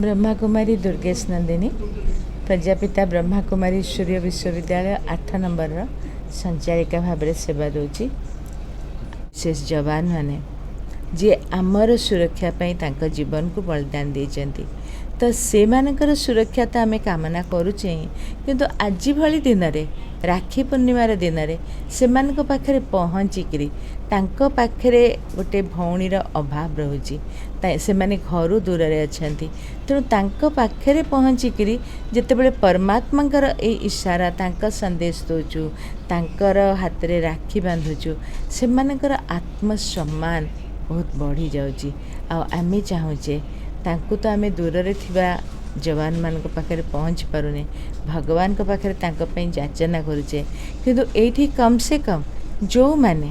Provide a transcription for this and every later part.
ବ୍ରହ୍ମାକୁମାରୀ ଦୁର୍ଗେଶ ନନ୍ଦିନୀ, ପ୍ରଜାପିତା ବ୍ରହ୍ମାକୁମାରୀ ଈଶ୍ୱରୀୟ ବିଶ୍ୱବିଦ୍ୟାଳୟ 8 ନମ୍ବରର ସଞ୍ଚାଳିକା ଭାବରେ ସେବା ଦେଉଛି। ବିଶେଷ ଯବାନମାନେ ଯିଏ ଆମର ସୁରକ୍ଷା ପାଇଁ ତାଙ୍କ ଜୀବନକୁ ବଳିଦାନ ଦେଇଛନ୍ତି, ତ ସେମାନଙ୍କର ସୁରକ୍ଷା ତ ଆମେ କାମନା କରୁଛେ ହିଁ, କିନ୍ତୁ ଆଜି ଭଳି ଦିନରେ, ରାକ୍ଷୀ ପୂର୍ଣ୍ଣିମାର ଦିନରେ ସେମାନଙ୍କ ପାଖରେ ପହଞ୍ଚିକିରି, ତାଙ୍କ ପାଖରେ ଗୋଟେ ଭଉଣୀର ଅଭାବ ରହୁଛି, ସେମାନେ ଘରୁ ଦୂରରେ ଅଛନ୍ତି, ତେଣୁ ତାଙ୍କ ପାଖରେ ପହଞ୍ଚିକିରି ଯେତେବେଳେ ପରମାତ୍ମାଙ୍କର ଏଇ ଇଶାରା, ତାଙ୍କ ସନ୍ଦେଶ ଦେଉଛୁ, ତାଙ୍କର ହାତରେ ରାକ୍ଷୀ ବାନ୍ଧୁଛୁ, ସେମାନଙ୍କର ଆତ୍ମସମ୍ମାନ ବହୁତ ବଢ଼ିଯାଉଛି। ଆଉ ଆମେ ଚାହୁଁଛେ, ତାଙ୍କୁ ତ ଆମେ ଦୂରରେ ଥିବା ଯବାନମାନଙ୍କ ପାଖରେ ପହଞ୍ଚି ପାରୁନେ, ଭଗବାନଙ୍କ ପାଖରେ ତାଙ୍କ ପାଇଁ ଯାଚନା କରୁଛେ, କିନ୍ତୁ ଏଇଠି କମ୍ ସେ କମ୍ ଯେଉଁମାନେ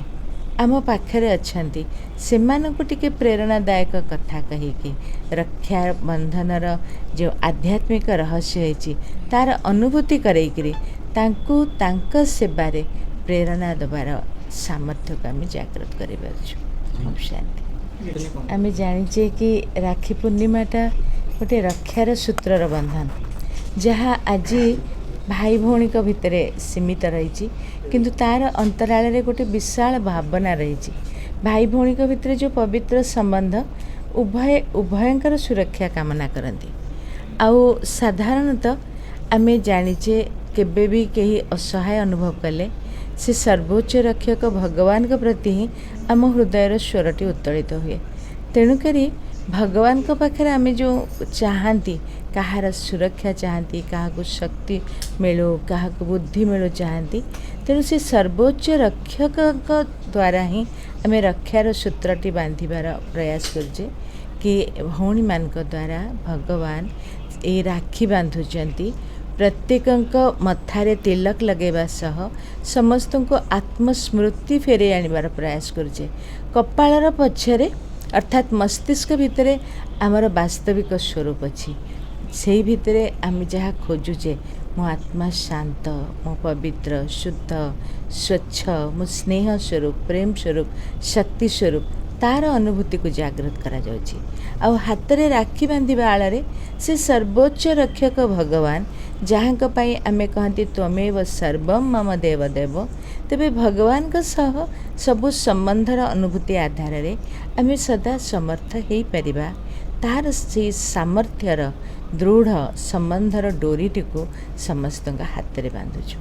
ଆମ ପାଖରେ ଅଛନ୍ତି, ସେମାନଙ୍କୁ ଟିକେ ପ୍ରେରଣାଦାୟକ କଥା କହିକି ରକ୍ଷାବନ୍ଧନର ଯେଉଁ ଆଧ୍ୟାତ୍ମିକ ରହସ୍ୟ ହେଇଛି, ତା'ର ଅନୁଭୂତି କରେଇକିରି ତାଙ୍କୁ ତାଙ୍କ ସେବାରେ ପ୍ରେରଣା ଦେବାର ସାମର୍ଥ୍ୟକୁ ଆମେ ଜାଗ୍ରତ କରିପାରୁଛୁ। ଓମ୍ ଶାନ୍ତି। ଆମେ ଜାଣିଛେ କି ରାକ୍ଷୀ ପୂର୍ଣ୍ଣିମାଟା ଗୋଟେ ରକ୍ଷାର ସୂତ୍ରର ବନ୍ଧନ, ଯାହା ଆଜି ଭାଇ ଭଉଣୀଙ୍କ ଭିତରେ ସୀମିତ ରହିଛି, କିନ୍ତୁ ତା'ର ଅନ୍ତରାଳରେ ଗୋଟେ ବିଶାଳ ଭାବନା ରହିଛି। ଭାଇ ଭଉଣୀଙ୍କ ଭିତରେ ଯେଉଁ ପବିତ୍ର ସମ୍ବନ୍ଧ, ଉଭୟ ଉଭୟଙ୍କର ସୁରକ୍ଷା କାମନା କରନ୍ତି। ଆଉ ସାଧାରଣତଃ ଆମେ ଜାଣିଛେ, କେବେ ବି କେହି ଅସହାୟ ଅନୁଭବ କଲେ ସେ ସର୍ବୋଚ୍ଚ ରକ୍ଷକ ଭଗବାନଙ୍କ ପ୍ରତି ହିଁ ଆମ ହୃଦୟର ସ୍ୱରଟି ଉତ୍ତୋଳିତ ହୁଏ। ତେଣୁକରି ଭଗବାନଙ୍କ ପାଖରେ ଆମେ ଯେଉଁ ଚାହାନ୍ତି, କାହାର ସୁରକ୍ଷା ଚାହାନ୍ତି, କାହାକୁ ଶକ୍ତି ମିଳୁ, କାହାକୁ ବୁଦ୍ଧି ମିଳୁ ଚାହାନ୍ତି, ତେଣୁ ସେ ସର୍ବୋଚ୍ଚ ରକ୍ଷକଙ୍କ ଦ୍ୱାରା ହିଁ ଆମେ ରକ୍ଷାର ସୂତ୍ରଟି ବାନ୍ଧିବାର ପ୍ରୟାସ କରୁଛେ କି ଭଉଣୀମାନଙ୍କ ଦ୍ୱାରା ଭଗବାନ ଏଇ ରାକ୍ଷୀ ବାନ୍ଧୁଛନ୍ତି, ପ୍ରତ୍ୟେକଙ୍କ ମଥାରେ ତିଲକ ଲଗାଇବା ସହ ସମସ୍ତଙ୍କୁ ଆତ୍ମସ୍ମୃତି ଫେରାଇ ଆଣିବାର ପ୍ରୟାସ କରୁଛେ। କପାଳର ପଛରେ, ଅର୍ଥାତ୍ ମସ୍ତିଷ୍କ ଭିତରେ ଆମର ବାସ୍ତବିକ ସ୍ୱରୂପ ଅଛି। ସେଇ ଭିତରେ ଆମେ ଯାହା ଖୋଜୁଛେ, ମୋ ଆତ୍ମା ଶାନ୍ତ, ମୁଁ ପବିତ୍ର, ଶୁଦ୍ଧ, ସ୍ୱଚ୍ଛ, ମୁଁ ସ୍ନେହ ସ୍ୱରୂପ, ପ୍ରେମ ସ୍ୱରୂପ, ଶକ୍ତି ସ୍ୱରୂପ, ତା'ର ଅନୁଭୂତିକୁ ଜାଗ୍ରତ କରାଯାଉଛି। ଆଉ ହାତରେ ରାକ୍ଷୀ ବାନ୍ଧିବା ଆଳରେ ସେ ସର୍ବୋଚ୍ଚ ରକ୍ଷକ ଭଗବାନ, ଯାହାଙ୍କ ପାଇଁ ଆମେ କହନ୍ତି "ତ୍ୱମେବ ସର୍ବಂ ମମ ଦେବ ଦେବ", ତେବେ ଭଗବାନଙ୍କ ସହ ସବୁ ସମ୍ବନ୍ଧର ଅନୁଭୂତି ଆଧାରରେ ଆମେ ସଦା ସମର୍ଥ ହେଇପାରିବା, ତାହାର ସେଇ ସାମର୍ଥ୍ୟର ଦୃଢ଼ ସମ୍ବନ୍ଧର ଡୋରିଟିକୁ ସମସ୍ତଙ୍କ ହାତରେ ବାନ୍ଧୁଛୁ।